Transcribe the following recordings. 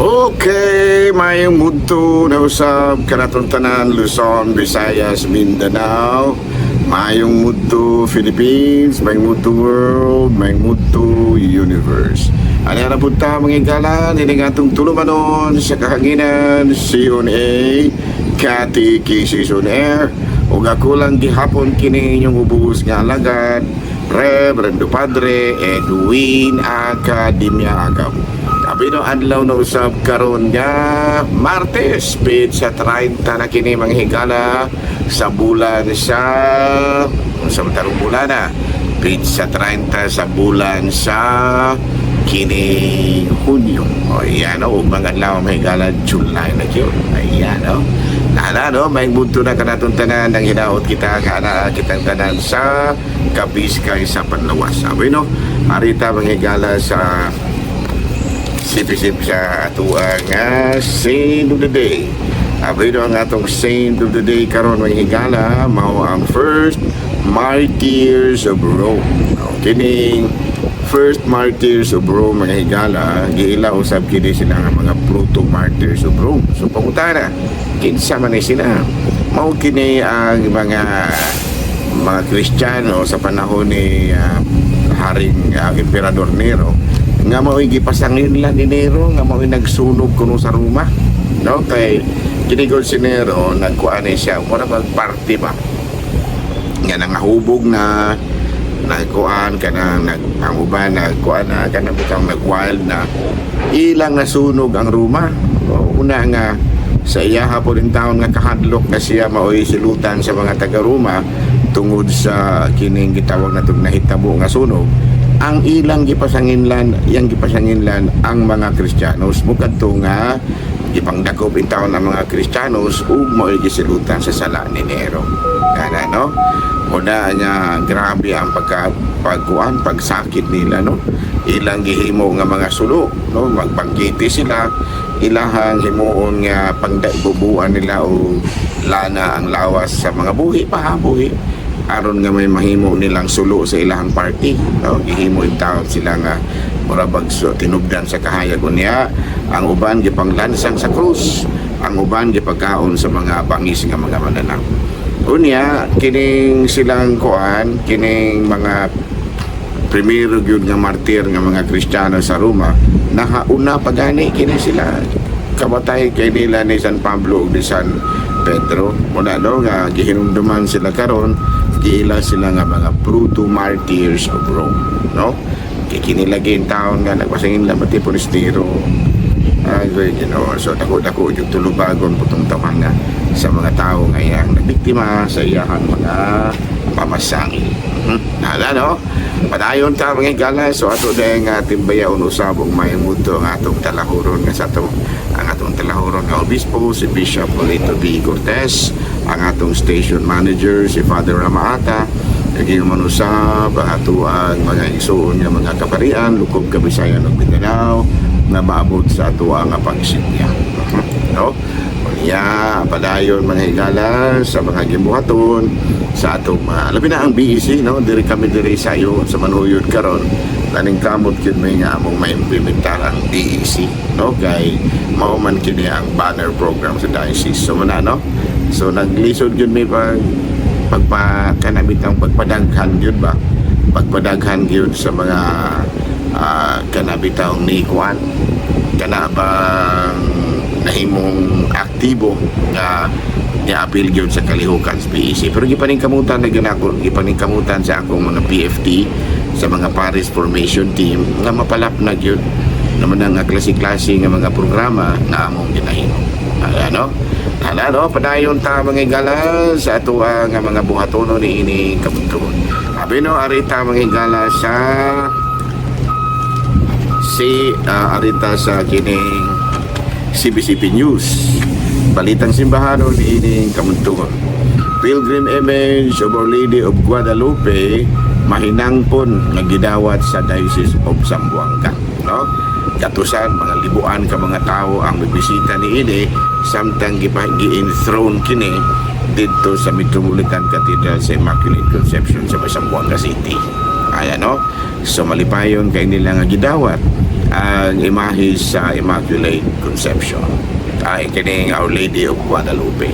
Okay, maayong mudto na usab kanatong tanan, Luzon, Visayas, Mindanao. Maayong mudto, Philippines, maayong mudto, world, maayong mudto, universe. Ano na punta, mga higala, ini atong tulumanon sa kahanginan, CONA, Catechism on Air. Ug ako lang gihapon kini inyong ubos nga alagad, Reverendo Padre Edwin Academia Agam. Abi no, adlaw na usab karon nga Martes, sa 30 na kini, mga higala, sa bulan sa tarong bulan na sa 30 sa bulan sa kini Hunyo. O yan o, mga adlaw, mga higala, July na yun. Ayan o. Nana no, may mudto na kanatong tanan nang hinaot kita kana kitang tanan sa kapiskay sa panlawas. Sabi no, arita, mga higala, sa sip-sip sa atuang nga Saint of the Day. Abi no, ang atong Saint of the Day karon, mga higala, mao ang First Martyrs of Rome. O, kining First Martyrs of Rome, mga higala, giila usab kini sila nga mga Proto Martyrs of Rome. So pangutana, kinsa man ni sila? Mao kini ang mga Kristiyano sa panahon ni Haring Emperador Nero nga mao'y gipasanginlan ni Nero nga mao'y nagsunog kuno sa Roma, no? Kay kini gud si Nero, nagkuan ni siya, mura bag party ba nga nangahubog na, nagkuan kana, nag ang uban nagkuan na kana, butang nag-wild na, ilang nasunog ang Roma. O, una nga sa iyaha po rin taon nga kahadlok na siya maoy silutan sa mga taga Roma tungod sa kining gitawag natong nahitabo nga sunog, ang ilang gipasanginlan, iyang gipasanginlan ang mga Kristiyanos. Bukad to nga gipangdakop in taon ang mga Kristiyanos ug mao'y gisilutan sa sala ni Nero. Kana no? Una nga grabe ang pagka pagkuan, pagsakit nila, no. Ilang gihimo nga mga sulo, no, magbangkete sila, ilahang himuon nga pangbubuan nila o lana ang lawas sa mga buhi pa ha, buhi, aron nga may mahimo nilang sulo sa ilahang party, no. Gihimo in taon sila nga mura bag so, tinubdan sa kahayag. Unya ang uban gipanglansang sa krus, ang uban gipagkaon sa mga bangis nga mga mananap. Unya kining silang kuan, kining mga primero gyud nga martir nga mga Kristiyano sa Roma, nahauna pa gani kini sila kamatay kay nila ni San Pablo ug ni San Pedro. Muna no nga gihinumduman sila karon, giila sila nga mga proto martyrs of Rome, no? Kay kini lagi in taon nga nagpasangin lang pati po ni Nero. Ay, so dako-dako yung tulubagon putong tawhana sa mga tao nga iyang nabiktima sa iyahang mga pamasangil. Nala, no? Padayon ta, mga higala. So ato dahil nga timbayaon usab og maayong udto ang atong talahuron nga sa atong ang atong talahuron nga obispo, si Bishop Polito B. Cortez, ang atong station manager, si Father Ramaata, naging manusab ang ato ang mga igsuon nga mga kaparian lukob Kabisayan ug Mindanao nga maabot sa ato ang pagsidya. No? Unya, padayon, mga higala, sa mga gibuhaton sa atong mga labi na ang BEC, no? Diri kami diri sa iyo sa Manhuyod karon, taning kamot gyud may nga among maimplementar ang BEC, no? Kay mao man kini ang banner program sa diocese. So muna no, so naglisod gyud may pag pagpa kanabitang pagpadaghan gyud ba, pagpadaghan gyud sa mga kanabitang ni kuan kana bang nahimong aktibo nga niapil gyud sa kalihukan sa BEC. Pero gipaningkamutan na gyud ako, gipaningkamutan sa akong mga PFT, sa mga Parish Formation Team, nga mapalap na gyud naman ang klase-klase nga mga programa nga among ginahimo. Ano? Hala no, padayon ta, mga higala, sa ato nga mga buhatono ni ini kabuntuon. Abi no, arita, mga higala, sa si arita sa kining CBCP News. Balitang simbahano ni ining kamuntungon. Pilgrim image of Our Lady of Guadalupe mahinangpon nga gidawat sa Diocese of Zamboanga, no? Gatusan mga libuan ka mga tao ang bibisita ni ini samtang gi-enthrone kini didto sa Metropolitan Cathedral sa Immaculate Conception sa Zamboanga City. Ayan, no? So malipayon kay nila nga gidawat. Ang imahe sa Immaculate Conception ay kining Our Lady of Guadalupe.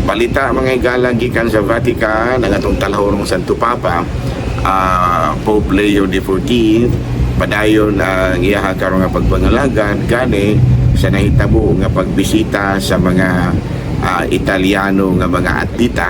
Balita, mga higala, gikan sa Vatican, ang atong talahurong Santo Papa, Pope Leo XIV, padayon ang iyaha karon nga pagpangalagan gani sa nahitabo nga pagbisita sa mga Italiano nga mga atleta,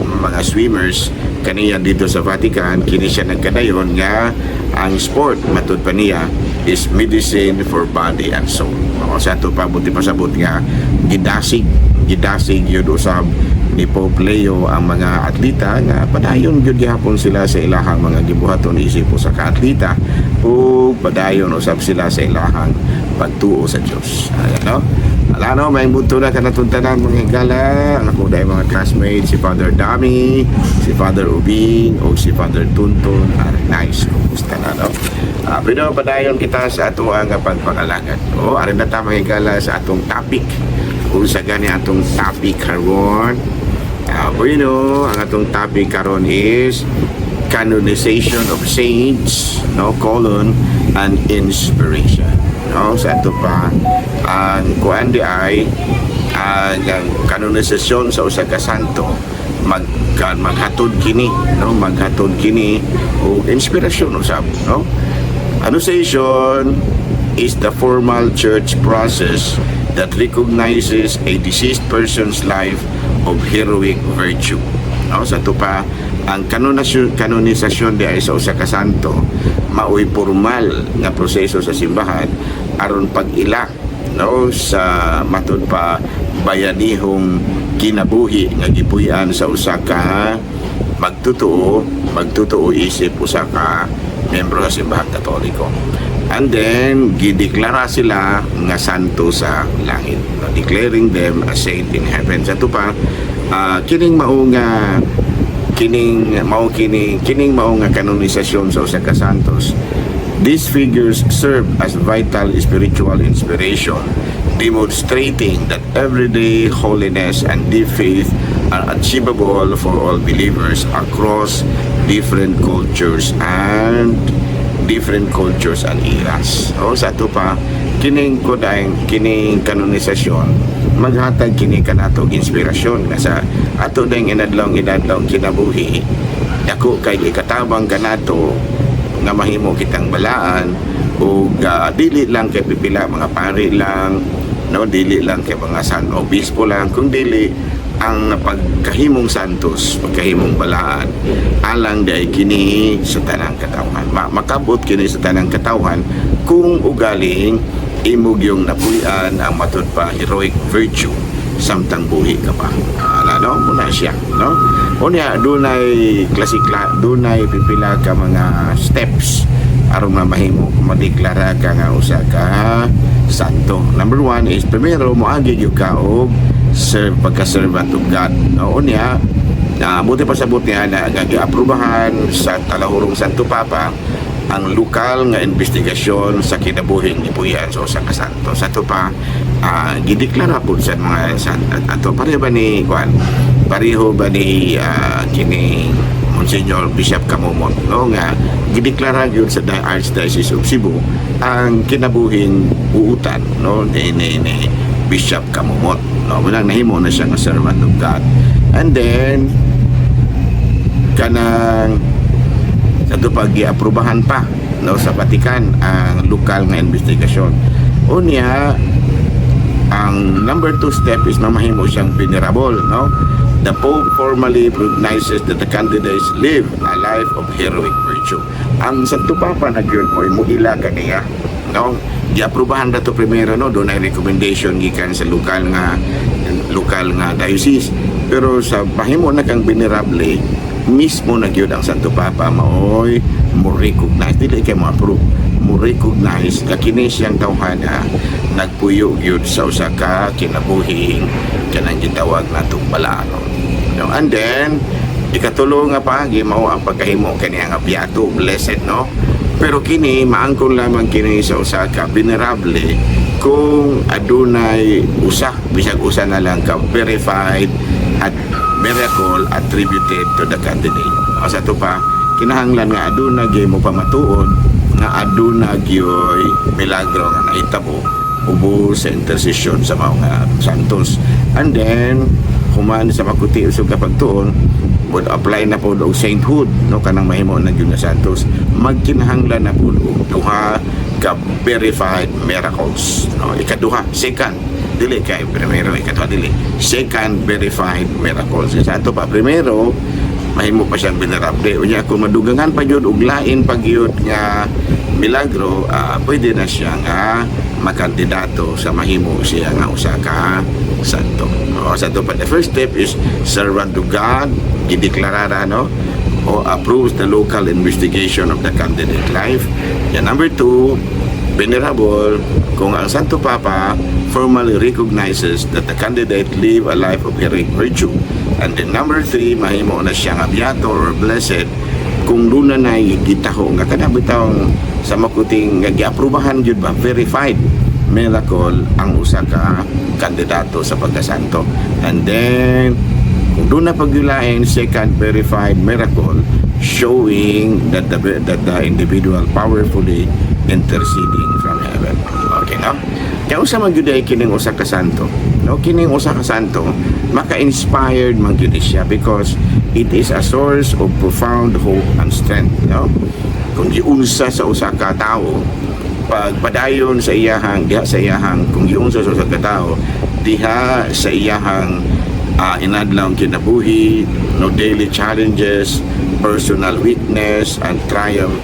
mga swimmers kaniya dito sa Vatican. Kini siya nagkadayon nga ang sport, matud pa niya, is medicine for body and soul. O, sa ato pa, buti pasabot nga gidasig gidasig yun usab ni Pope Leo ang mga atleta nga padayon gyud gihapon sila sa ilahang mga gibuhaton isip sa ka-atleta ug padayon usab sila sa ilahang pagtuo sa Dios. Ayan, no? Ala no, may bunto na kanatong tanan, mga higala. Ang ako dahil mga classmates, si Father Dami, si Father Ubing, o si Father Tunton. Ah, nice, kumusta na, no? Pero padayon kita sa ato ang pagpangalagad. O, arin na ta, mga higala, sa atong topic. Unsa gani atong topic karon? Bueno, ang atong topic karon is canonization of saints, no, colon, and inspiration. No, sa ato pa, ang kuan di ay ang kanonisasyon sa usa ka santo maghatod kini, no, maghatod kini og inspirasyon usab, no. Canonization is the formal church process that recognizes a deceased person's life of heroic virtue. No, sa ato pa, ang kanonisasyon di ay sa usa ka santo maoy formal nga proseso sa simbahan aron pag-ila, no, sa matud pa bayanihong kinabuhi nga gipuy-an sa usa ka magtotoo isip usa ka miyembro sa Simbahang Katoliko. And then gideklara sila nga santo sa langit, no, declaring them a saint in heaven. Sa ato pa, kining mao nga kanonisasyon sa usa ka santos. These figures serve as vital spiritual inspiration, demonstrating that everyday holiness and deep faith are achievable for all believers across different cultures and eras. O, sa ato pa, kining kudaing kining kanonisasyon maghatag kini kanato og inspirasyon nga sa ato ding inadlong inadlong kinabuhi dako kay ikatabang kanato nga mahimo kitang balaan ug dili lang kay pipila mga pari lang, no, dili lang kay mga san obispo lang, kung dili ang pagkahimong santos, pagkahimong balaan, alang diay kini sa tanang katawhan. Makabot kini sa tanang katawhan kung ugaling imong yung napuy-an ang matud pa heroic virtue samtang buhi ka pa. Ala no, muna siya, no? Unya dunay klasikla, dunay pipila ka mga steps aron nga mahimo madeklara ka nga usa ka santo. Number one is primero moagi gyud ka og serve pagka servant of God. No, unya na buti pa sabot niya na nga giaprubahan sa talahurong Santo Papa ang lokal nga investigasyon sa kinabuhing gipuy-an sa usa ka santo. Sa ato pa, gideklara po sa mga san, ato pareho ba ni kuan? Pareho ba ni kini Monsignor Bishop Camomot, no, nga gideklara gyud sa Archdiocese of Cebu ang kinabuhing uutan, no, ni Bishop Camomot, no, walang nahimo na siya nga servant of God. And then kanang sa ato pag giaprobahan pa, no, sa Vatican ang lokal nga investigasyon. Unya ang number two step is mamahimo siyang venerable, no. The Pope formally recognizes that the candidates live a life of heroic virtue. Ang Santo Papa na gyud mo ila kaniya, no. Giaprobahan ra to primero, no, dunay recommendation gikan sa lokal nga diocese, pero sa mahimo na kang venerable mismo na gyud ang Santo Papa maoy mo recognize, dili kay mo approve, mo recognize nga kini siyang tawhana nagpuyo gyud sa usa ka kinabuhing kanang gitawag natong balaanon, no. And then ikatulo nga paagi mao ang pagkahimo kani nga beato, blessed, no. Pero kini maangkon lamang kini sa usa ka venerable kung adunay usa, bisag usa na lang ka verified at miracle attributed to the candidate. O, sa ato pa, kinahanglan nga aduna gyud mo pamatuod nga aduna gyoy milagro nga nahitabo ubos sa intercession sa mga santos. And then human sa makuti usog kapag tuon, would apply na po og sainthood, no, kanang mahimo na gyud nga santos, magkinahanglan na po og duha ka verified miracles, no? Ikaduha, second, dili kay primero, ikaduha, dili, second verified miracles. Sa ato pa primero, mahimo pa siyang venerable. Unya kung madugangan pa gyud og lain pa gyud nga milagro, pwede na siya nga makandidato sa mahimo siya nga usa ka santo. No, sa ato pa, the first step is servant to God, gideklarara, no, o approves the local investigation of the candidate life. Yan, number two, venerable kung ang Santo Papa formally recognizes that the candidate live a life of heroic virtue. And then number three, mahimo na siya nga beato or blessed kung duna na gitaho nga kada bitawng sa makuting nga giaprobahan gyud ba, verified miracle ang usa ka kandidato sa pagkasanto. And then kung duna pagyulain second verified miracle showing that the individual powerfully interceding from heaven. Okay, no? Kaya usa man gyud ay kining usa ka santo. No, kining usa ka santo maka-inspired man gyud siya because it is a source of profound hope and strength, no? Kung giunsa sa usa ka tawo pagpadayon sa iyahang diha sa iyahang, kung giunsa sa usa ka tawo diha sa iyahang inadlaw kinabuhi, no, daily challenges, personal weakness and triumph,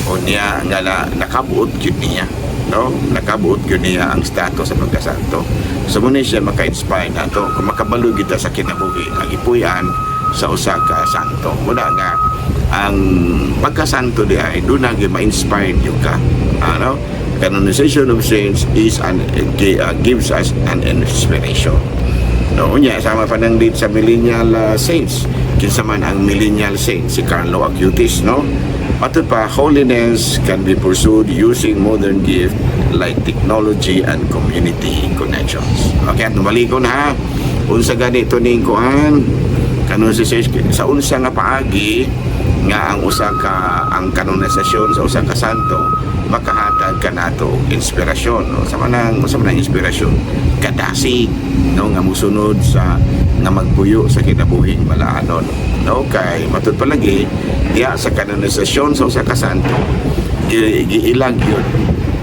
o niya nga na, nakabuot gyud niya, no, nakabuot gyud niya ang status sa pagkasanto. So mo ni siya maka-inspire nato kung makabalo kita sa kinabuhi ang ipuy-an sa usa ka santo. Muna nga ang pagkasanto di ay doon na ma-inspired yung ka ano. Canonization of saints is an gives us an inspiration, no? Unya sama pa nang dito sa millennial saints. Kinsa man ang millennial saint? Si Carlo Acutis, no? Matud pa, holiness can be pursued using modern gift like technology and community connections. Okay, at balik ko na ha. Unsa ganito ning kuan? Canonization, sa unsa nga paagi nga ang usa ka ang kanonisasyon sa usa ka santo makahatag kanato og inspirasyon, no? Sa manang unsa man ang inspirasyon? Kadasig, no, nga musunod sa nga magpuyo sa kinabuhing balaanon, no? Kay matud palagi diha sa kanonisasyon sa usa ka santo, giilag yun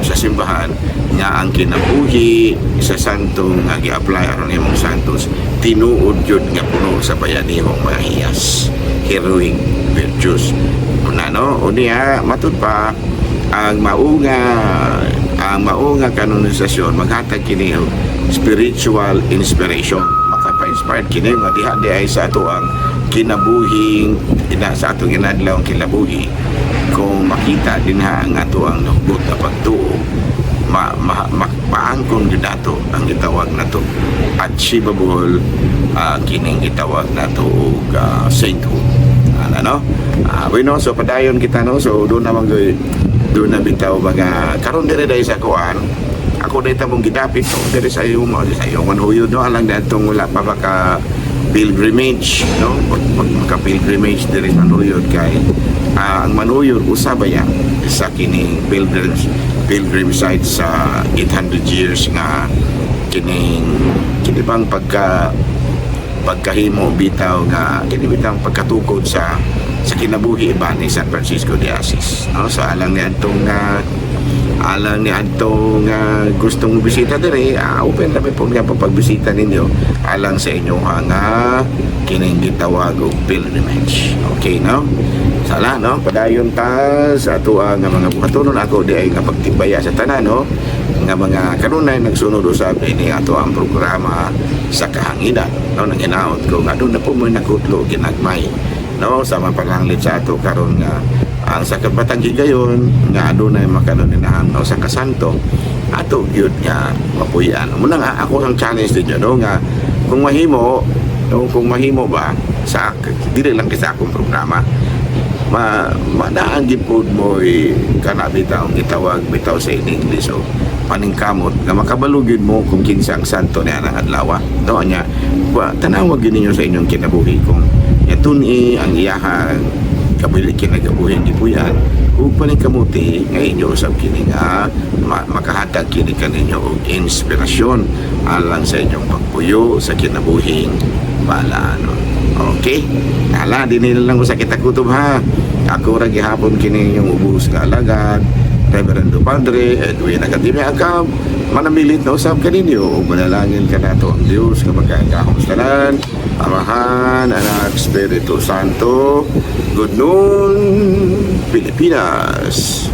sa simbahan nga ang kinabuhi sa santo nga gi-apply aron imong santos tinuod yun nga puno sa bayanihong mga hiyas, heroic virtues una, no? Unya matud pa, ang maunga kanonisasyon maghatag kini og spiritual inspiration. Makapa-inspired kini nga diha di ay sa ato ang kinabuhing ina sa atong inadlaw ang kinabuhi, kung makita din ha ang ato ang nahugot na pagtuo, ma, maangkon gyud nato ang gitawag nato achievable, kining gitawag nato og sainthood ano, no? Bueno, so padayon kita, no? So doon naman gyud, doon na bitaw mga karon dire dahil sa kuan ako dito mong gidapit to dire sa iyong manhuyod, no? Alang datong wala pa maka pilgrimage, no? Pag maka pilgrimage dire sa Manhuyod kay ang Manhuyod usa ba ya sa kining pilgrim site sa 800 years nga kining kini bang pagkahimo bitaw nga kini bitaw pagkatukod sa kinabuhi ba ni San Francisco de Asis, no? So alang ni adtong gustong bisita diri, open kami po nga pagbisita ninyo alang sa inyo nga kining gitawag og pilgrimage. Okay, no? Sala, no? Padayon ta sa ato nga mga buhatonon. Ako di ay nga pagtibaya sa tanan, no, nga mga kanunay nagsunod usab ini ato ang programa sa kahanginan, no? Nang hinaot ko nga doon na po mo nakutlo ginagmay, no? Sama pananglit sa ato karon nga ang sa kabatang higayon nga adunay makanuninahan no sa kasanto ato gyud nga mapuy-an. Muna nga ako ang challenge ninyo, no, nga kung mahimo, no, kung mahimo ba sa dili lang kita akong programa, ma manaan gyud pod mo kana bitaw ang gitawag bitaw sa in English so paningkamot nga makabalo gyud mo kung kinsa ang santo niya ang adlaw, no? Nya wa tanawag gyud ninyo sa inyong kinabuhi kung yatun-i ang iyahang Kabili kinagabuhin gipuyan ug paningkamuti nga inyo usab kini nga makahatag kini kaninyo og inspirasyon alang sa inyong pagpuyo sa kinabuhing balaano. Okay? Hala, di nila lang ko sa kita kutob ha. Ako ra gihapon kini inyong ubos nga alagad, Reverendo Padre Edwin Akademia Akab, manamilit na usab kaninyo ug manalangin kanato ang Dios nga magkagahom sa tanan, Amahan, Anak, Espiritu Santo. Good noon, Pilipinas.